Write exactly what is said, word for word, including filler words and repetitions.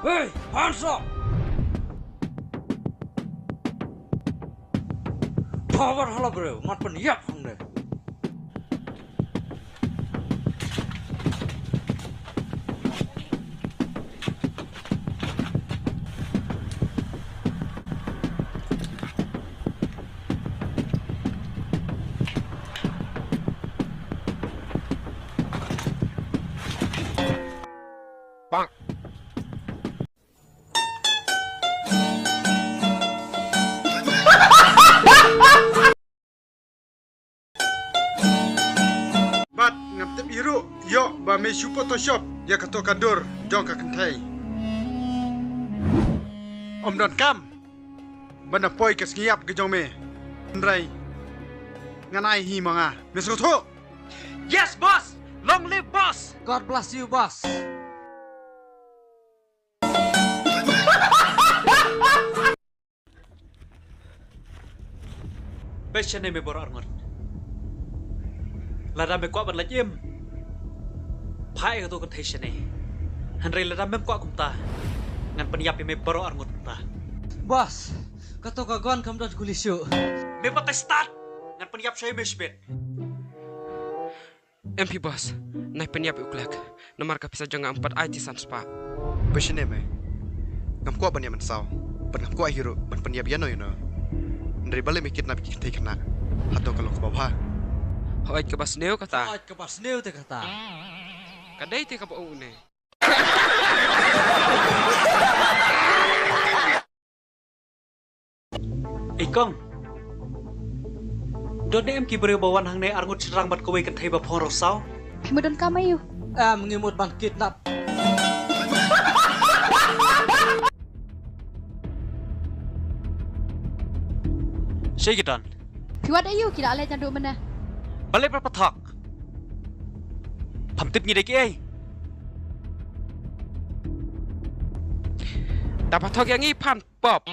Hey, hands up! Power hala breu, man pynïap hangne. Bad ngam tip hi ruh ïoh ba me shu photoshop ïa kato ka dur jong ka kynthei. Ym don kam ban da poi ka sngi ïap ka jong me. Hynrei ngan ai hi ma nga. Me sngewthuh? Yes, boss! Long live, boss! God bless you, boss! Peit shane me baroh arngut. Lada me kwah ban lait im, phah ïa kato ka kynthei shane. Hynrei lada mem kwah kumta, ngan pynïap ïa me baroh arngut kumta. Boss, kato ka gun kam don kuli shuh. Me batai stad, ngan pynïap shuwa ïa me shibit. Em phi boss, nai pynïap ïa u Klek. Namar ka pisa jong nga em pat ai ti san spah. Peit shane me. Ngam kwah ban ïa mynsaw. Bad ngam kwah hi ruh ban pynïap ïano ïano. Hynrei balei me kidnap ïa ki kynthei khynnah? Hato ka long kaba bha? Hooid kaba sniew kata. Hooid kaba sniew te kata. Ka dei te kaba ong une. Ei kong. Don ne em ki briew ba wan hangne arngut shynrang bad kawei kynthei ba phong raw saw? Phi mut don kam aïu? Em, ngi mut ban kidnap. Shaei ki don? Phi wad aïu ki la leit naduh mynne? Balei pat pathok? Pham tip ngi dei kiei? Da pathok ïa ngi phan pop.